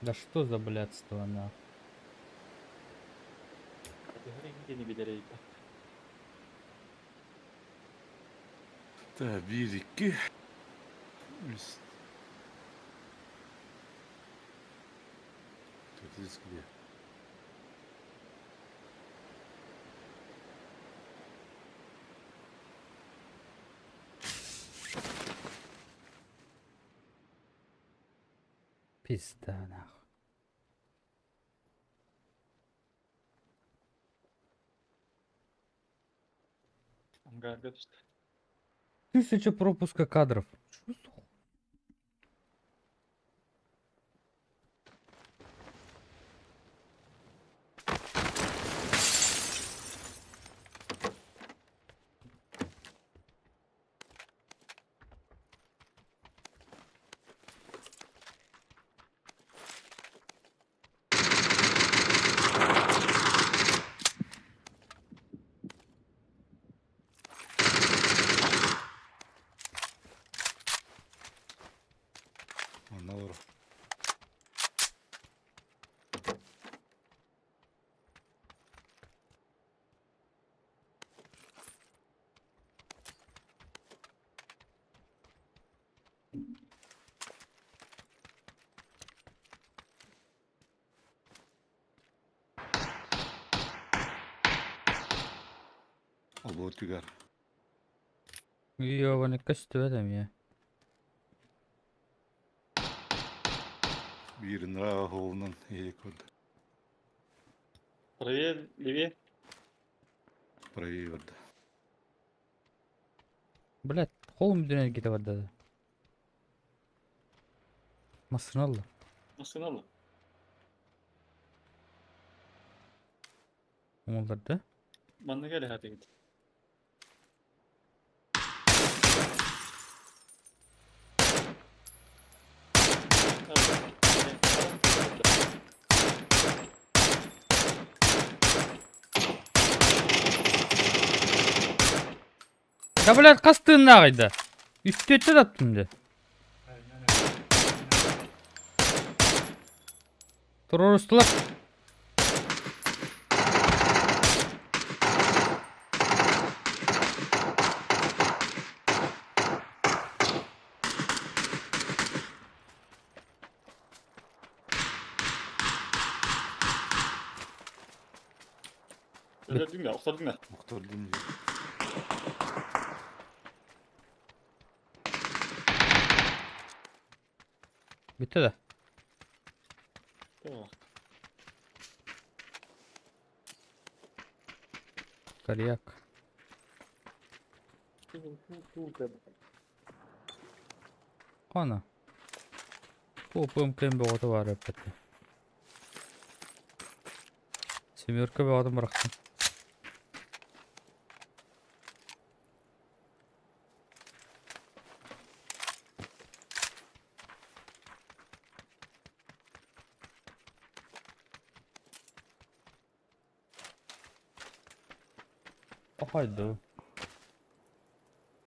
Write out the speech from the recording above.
Да что за блядство нах. Төһөр диэни билэр эбиппин. Так, биир, икки, үс. Төрдүс где? Пизда нах. Ангарга түстэ. Тысяча пропуска кадров. Что за хуй? Онно олорор. Олбуор түгэр. Ёбаный көстүбэт эмиэ. Биирин ыраах оһолунан иһи көрдө. Правее, левее. Правее барда. Блядь, холум үрдүнэн эргитэ барда да. Массыына ылла. Массыына ылла. Оҥоллордо. Манна кэлэ хатыгыт. Да, блядь, хас тыыннааҕый да? Үстүөттэ да аттым дии. Туруорустулар. Өлөрдүҥ да, охтордуҥ да. Охтордум дии. Бүттэ да? Тоҕо? Кальяк. Ана. Попым кэм бөҕөтө баар эппэтэ. Семерка бөҕөтүн бырахтым. Хайду.